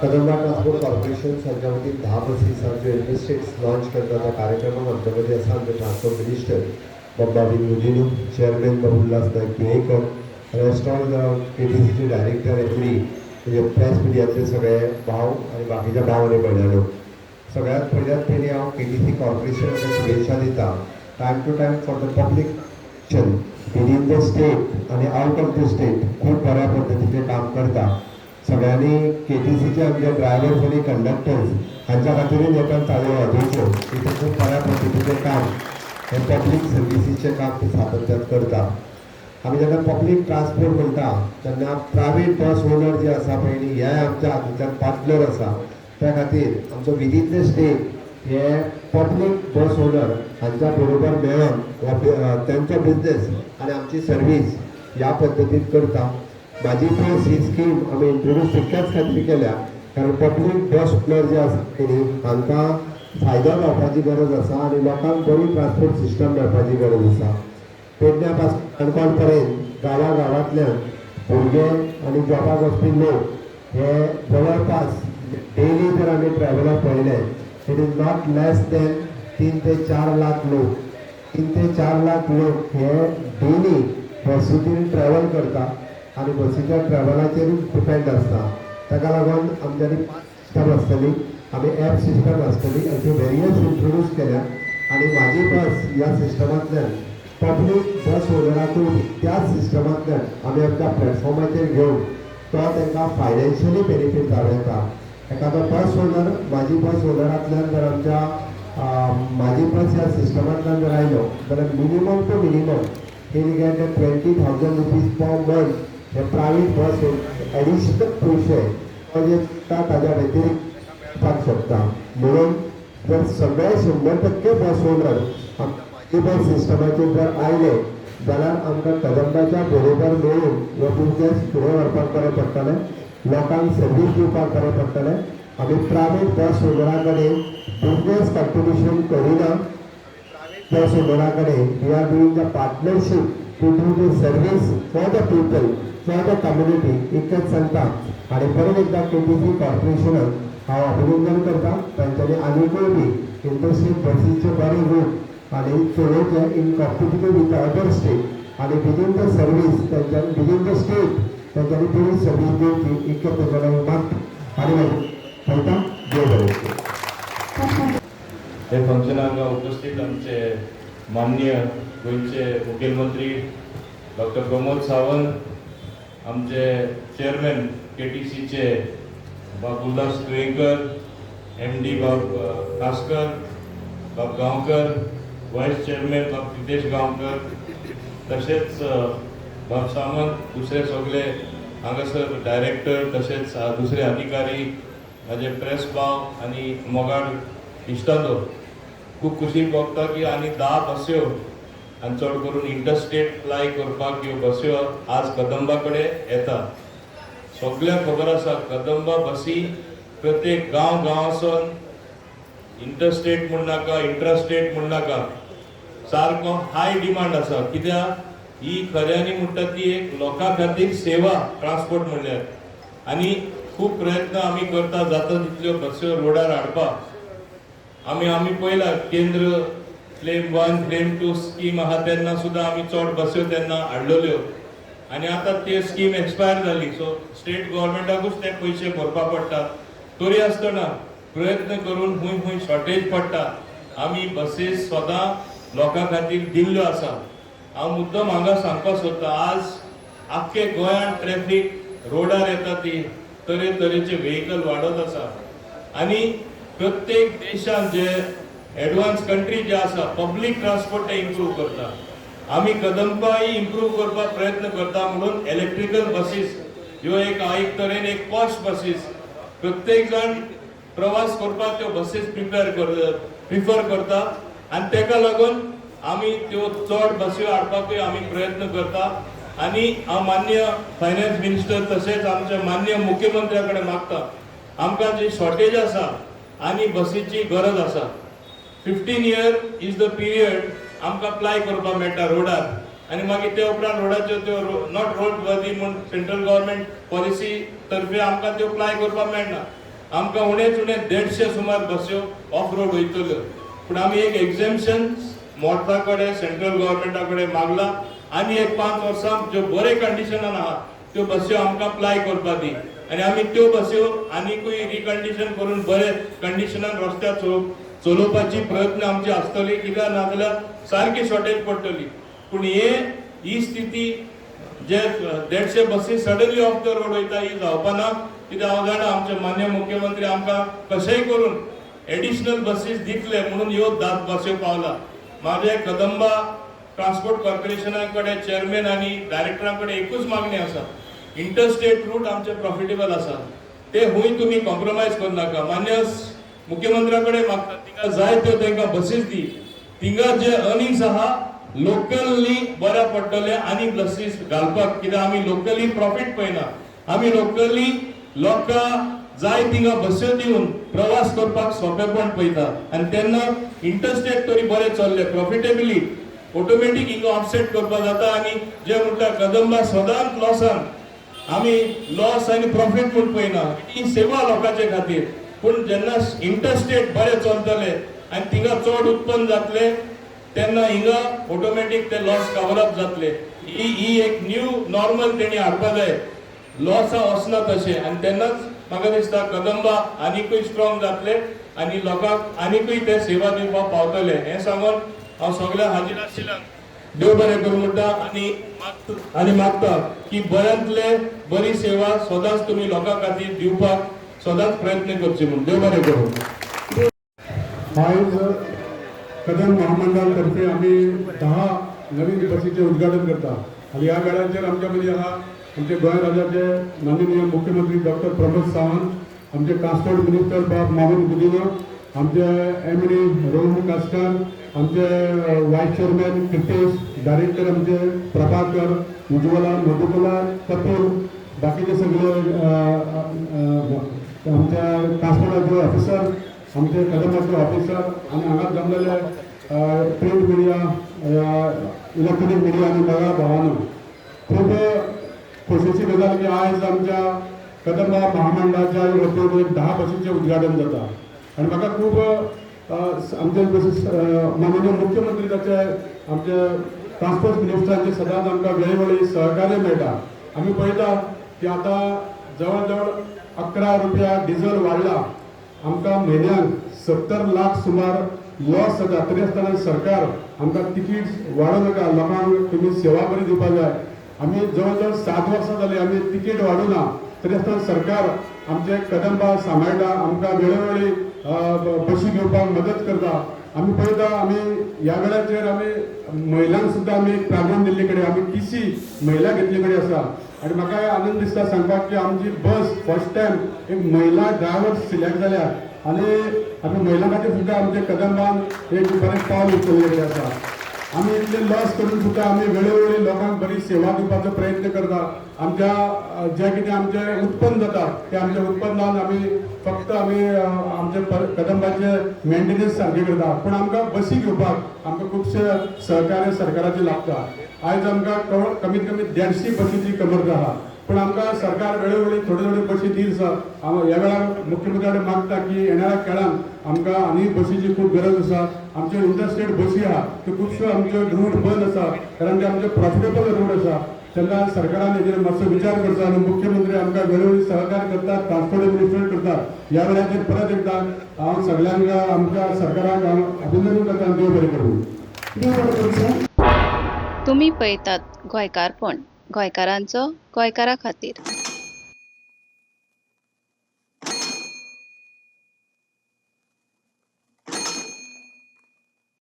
Kadamba transport corporation हांच्या वतीन 10 बसीस आमच्यो इंटरस्टेट्स लॉन्च करता. त्या कार्यक्रमाक आमच्या मदीं आसा आमचे ट्रान्सपोर्ट मिनिस्टर बाब माविन गुदिन्हो, चेअरमॅन बाब Ulhas Naik Tuyekar, rest all केटीसीचे director, MD, म्हणजे प्रेस मिडियातले सगळे भाव आनी बाकीच्या भाव आनी भयणांनो, सगळ्यात पयल्यात पयलीं हांव केटीसी कॉर्पोरेशनाक शुभेच्छा दिता. Time to time for the public within the state आनी आउट ऑफ the state खूब बऱ्या पद्दतीचें काम करता. सगळ्यांनी केटीसीचे आमचे ड्रायव्हर्स आनी कंडक्टर्स हांच्या खातीरूय नेटान ताळयो वाजोवच्यो की ते खूब बऱ्या पद्दतीचें काम, हें पब्लीक सर्विसीचें काम ते सातत्यान करता. आमी जेन्ना पब्लीक ट्रान्सपोर्ट म्हणटा तेन्ना प्रायवेट बस ओनर जे आसा पळय न्ही, हे आमच्या हातूंतल्यान पार्टनर आसा. त्या खातीर आमचो विदीन the state हे पब्लीक बस ओनर हांच्या बरोबर मेळोन हो तेंचो बिजनेस आनी आमची सर्वीस ह्या पद्दतीन करता. म्हाजी बस ही स्कीम आमी इंट्रोड्यूस तितक्याच खातीर केल्या, कारण पब्लीक बस ओनर जे आसा न्ही, हांकां फायदो जावपाची गरज आसा आनी लोकांक बरी ट्रान्सपोर्ट सिस्टम मेळपाची गरज आसा. पेडण्या पासून काणकोण पर्यंत गांवा गांवांतल्यान भुरगे आनी जॉबाक वचपी लोक हे जवळपास डेली जर आमी ट्रॅव्हलर पळयले, it is not less than 3 ते 4 लाख लोक. 3 ते 4 लाख लोक हे डेली बसीचेर ट्रॅव्हल करता आनी बसीच्या ट्रॅव्हलाचेरूच डिपेंड आसता. ताका लागून आमच्यांनी पांच सिस्टम आसतली, आमी एप सिस्टम आसतली, अश्यो वेरियस इंट्रोड्यूस केल्या आनी म्हाजी बस ह्या सिस्टमांतल्यान पब्लीक बस ओनराकूय त्याच सिस्टमांतल्यान आमी आमच्या प्लॅटफॉर्माचेर घेवन तो तांकां फायनान्शियली बेनिफीट जावं येता. एखादो बस ओनर म्हाजी बस ओनरांतल्यान जर आमच्या म्हाजी बस ह्या सिस्टमांतल्यान जर आयलो जाल्यार minimum to minimum he will get ₹20,000 per month. हे प्रायवेट बस एडिशनल पयशे तो जे ताज्या व्यतिरिक्त मेळपाक शकता. म्हणून जर सगळे 100% बस ओनर म्हाजी बस सिस्टमाचेर जर आयले जाल्यार आमकां कदंबाच्या बरोबर मेळून हो बिजनेस फुडें व्हरपाक बरें पडटलें, लोकांक सर्वीस दिवपाक बरें पडटलें. आमी प्रायवेट बस ओनरा कडेन बिजनेस कॉम्पिटिशन करिना. बस ओनरा कडेन we are doing the partnership to do the service for the people, for the community, इतकेंच सांगता आनी परत एकदां केटीसी कॉर्पोरेशनाक हांव अभिनंदन करता. तांच्यांनी आनिकूय बी इंटरस्टेट बसीचे बरे रूट आनी चलोवचे in competitive with other state आनी विदीन the service तांच्यांनी, विदीन the state तांच्यांनी बरी सर्वीस दिवची, इतकें तांच्या कडेन मागता आनी मागीर देव बरें करूं. हे फंक्शनाक उपस्थित आमचे माननीय गोंयचे मुखेलमंत्री डॉक्टर प्रमोद सावंत, आमचे चेअरमॅन केटीसीचे बाब उल्हास तुयेंकर, एमडी बाब कासकर, बाब गांवकर, व्हायस चेअरमॅन बाब रितेश गांवकर, तशेंच बाब सामंत, दुसरे सगळे हांगासर डायरेक्टर, तशेंच दुसरे अधिकारी, म्हाजे प्रेस भाव आनी मोगाळ इश्टांनो, खूब खुशी भोगता की आनी 10 बस्यो आनी चड करून इंटरस्टेट प्लाय करपाक ह्यो बस्यो आज कदंबा कडेन येता. सगळ्यांक खबर आसा, कदंबा बसी प्रत्येक गांव गांवासून इंटरस्टेट म्हण नाका, इंट्रास्टेट म्हण नाका, सारको हाय डिमांड आसा. कित्याक ही खऱ्यांनी म्हणटा ती एक लोकां खातीर सेवा ट्रान्सपोर्ट म्हणल्यार. आनी खूब प्रयत्न आमी करता जाता तितल्यो बस्यो रोडार हाडपाक. आमी पळयला, केंद्र flame 1, flame 2 scheme आहा तेन्ना सुद्दां आमी चड बस्यो तेन्ना हाडलेल्यो आनी आतां ती स्कीम एक्सपायर जाली, सो स्टेट गव्हर्मेंटाकूच ते पयशे भरपा पडटा. तरी आसतना प्रयत्न करून खूंय खूंय शॉर्टेज पडटा, आमी बसीस सदां लोकां खातीर दिल्ल्यो आसा. हांव मुद्दम हांगा सांगपाक सोदतां, आज आख्खे गोंयांत ट्रॅफीक रोडार येता ती तरे तरेचे व्हेकल वाडत आसा आनी प्रत्येक देशान जे एडवान्स कंट्री जे आसा, पब्लीक ट्रान्सपोर्ट ते इम्प्रूव करता. आमी कदंबाय इम्प्रूव करपाक प्रयत्न करता, म्हणून इलेक्ट्रिकल बसीस ह्यो एक तरेन एक पॉश बसीस, प्रत्येक जाण प्रवास करपाक त्यो बसीस प्रिपेर कर प्रिफर करता आनी तेका लागून आमी त्यो चड बस्यो हाडपाकूय आमी प्रयत्न करता. आनी हांव मान्य फायनान्स मिनिस्टर तशेंच आमच्या मान्य मुख्यमंत्र्या कडेन मागता, आमकां जी शॉर्टेज आसा आनी बसीची गरज आसा. 15 year is the period आमकां प्लाय करपाक मेळटा रोडार आनी मागीर ते उपरांत रोडाच्यो त्यो not road वर्दी म्हूण सेंट्रल गव्हर्मेंट पॉलिसी तर्फे आमकां त्यो प्लाय करपाक मेळना. आमकां उणेच उणें 150 सुमार बस्यो ऑफ रोड वयतल्यो. पूण आमी एक एग्जेम्पशन मोर्ता कडेन, सेंट्रल गव्हर्मेंटा कडेन मागला आनी एक 5 वर्सां ज्यो बरे कंडिशनान आहा त्यो बस्यो आमकां अप्लाय करपा दी आनी आमी त्यो बस्यो आनिकूय रिकंडिशन करून बरे कंडिशनान रस्त्यार चलोवपाची प्रयत्न आमची आसतली. कित्याक नाजाल्यार सारकी शॉर्टेज पडटली. पूण हे ही स्थिती जे 150 बसी सडनली ऑफ the road वयता ही जावपा ना. कित्याक हांव जाणा आमचे मान्य मुख्यमंत्री आमकां कशेंय करून एडिशनल बसीस दितले म्हणून ह्यो 10 बस्यो पावला. म्हाजे कदंबा ट्रान्सपोर्ट कॉर्पोरेशना कडेन चेअरमॅन आनी डायरेक्टरा कडेन एकूच मागणी आसा, इंटरस्टेट रूट आमचे प्रॉफिटेबल आसा ते हुंय तुमी कॉम्प्रोमायज करनाका. मान्य मुख्यमंत्र्या कडेन मागता, तिंगा जाय त्यो तांकां बसीस दी. थिंगा जे अर्निंग्स आहा लोकली बऱ्या पडटले आनी बसीस घालपाक. कित्याक आमी लोकली प्रॉफीट पळयना, आमी लोकली लोकां जाय थिंगा बस्यो दिवन प्रवास करपाक सोंपेपण पळयता आनी तेन्ना इंटरस्टेट तरी बरें चल्ले प्रॉफिटेबली ऑटोमॅटीक हिंगा ऑफसेट करपाक जाता. आनी जे म्हणटा कदंबा सदांच लॉसान, आमी लॉस आनी प्रॉफीट म्हूण पळयना, ही सेवा लोकांचे खातीर. पूण जेन्ना इंटरस्टेट बरें चलतले आनी थिंगा चड उत्पन्न जातले तेन्ना हिंगा ऑटोमॅटीक ते लॉस कवर अप जातले. ही ही एक न्यू नॉर्मल तेणी हाडपा जाय, लॉसा वचना तशें. आनी तेन्नाच म्हाका दिसता कदंबा आनिकूय स्ट्रॉंग जातले आनी लोकांक आनिकूय ते सेवा दिवपाक पावतले. हें सांगून हांव सगळ्या हाजीर आशिल्ल्यांक देव बरें करूं म्हणटा आनी मागता की बऱ्यांतले बरी सेवा सदांच तुमी लोकां खातीर दिवपाक सदांच प्रयत्न करचे म्हूण. देव बरें करूं. आयज कदंब महामंडळातर्फे आमी 10 नवीन बसीचें उद्घाटन करता आनी ह्या वेळाचेर आमच्या मदीं आहा आमचे गोंय राज्याचे माननीय मुख्यमंत्री डॉक्टर प्रमोद सावंत, आमचे ट्रान्सपोर्ट मिनिस्टर बाब माविन गुदिन्हो, आमचे एम डी रोहन कासकार, आमचे वायस चेअरमॅन क्रितेश, डायरेक्टर आमचे प्रभाकर, उज्वला, मधुकला, कपिल, बाकीचे सगळे आमच्या ट्रान्सपोर्टाचे ऑफिसर, आमचे कदंबाचे ऑफिसर आनी हांगा जमलेले प्रिंट मिडिया, इलेक्ट्रॉनीक मिडिया आनी बघा भावानो, खूब खोशयेची गजाल की आयज आमच्या कदंबा महामंडळाच्या वतीन एक 10 बसीचें उद्घाटन जाता. आनी म्हाका खूब आमचे बसीस माननीय मुख्यमंत्री आमचे ट्रान्सपोर्ट मिनिस्टरांचे सदांच आमकां वेळोवेळी सहकार्य मेळटा. आमी पळयता की आतां जवळ जवळ 11 रुपया डिझल वाडला, आमकां म्हयन्याक 70 लाख सुमार लॉस जाता, तरी आसतना सरकार आमकां तिकीट वाडोवं नाका, लोकांक तुमी सेवा बरी दिवपाक जाय. आमी जवळ जवळ 7 वर्सां जाली आमी तिकीट वाडूना ना, तरी आसतना सरकार आमचे कदंबा सांबाळटा, आमकां वेळोवेळी बशी घेवपाक मदत करता. आमी पळयता, आमी ह्या वेळाचेर आमी महिलांक सुद्दां आमी एक प्राधान्य दिल्ले कडेन, आमी टीसी महिला घेतले कडेन आसा. आनी म्हाका आनंद दिसता सांगपाक की आमची बस फर्स्ट टायम एक महिला ड्रायव्हर सिलेक्ट जाल्या आनी आमी महिलां खातीर सुद्दां आमच्या कदंबान एक बरें पावल उचललेलें आसा. आमी इतले लॉस करून सुद्दां आमी वेळोवेळी लोकांक बरी सेवा दिवपाचो प्रयत्न करता. आमच्या जें कितें आमचें उत्पन्न जाता तें आमच्या उत्पन्नान आमी फक्त आमी आमचे कदंबाचे मेंटेनन्स सारकें करता, पूण आमकां बसी घेवपाक आमकां खुबशे सहकार्य सरकाराचें लागता. आयज आमकां कमीत कमी 150 बसीची कमर आहा, पूण आमकां सरकार वेळोवेळी थोड्यो थोड्यो बसी दीत आसा. हांव ह्या वेळार मुख्यमंत्री कडेन मागता की येणाऱ्या काळान आमकां आनी बसीची खूब गरज आसा. आमच्यो इंटरस्टेट बसी आहा त्यो खुबश्यो आमच्यो रूट बंद आसा, कारण ते आमचे प्रॉफिटेबल रूट आसा. तेन्ना सरकारान हेजेर मातसो विचार करचो आनी मुख्यमंत्री आमकां वेळोवेळी सहकार्य करतात, ट्रान्सपोर्ट मिनिस्टर करतात. ह्या वेळाचेर परत एकदा हांव सगळ्यांक, आमच्या सरकाराक हांव अभिनंदन करता आनी देव बरें करूं. देव बरें करूं सर. तुमी पळयतात गोंयकारपण, गोंयकारांचो गोंयकारा खातीर.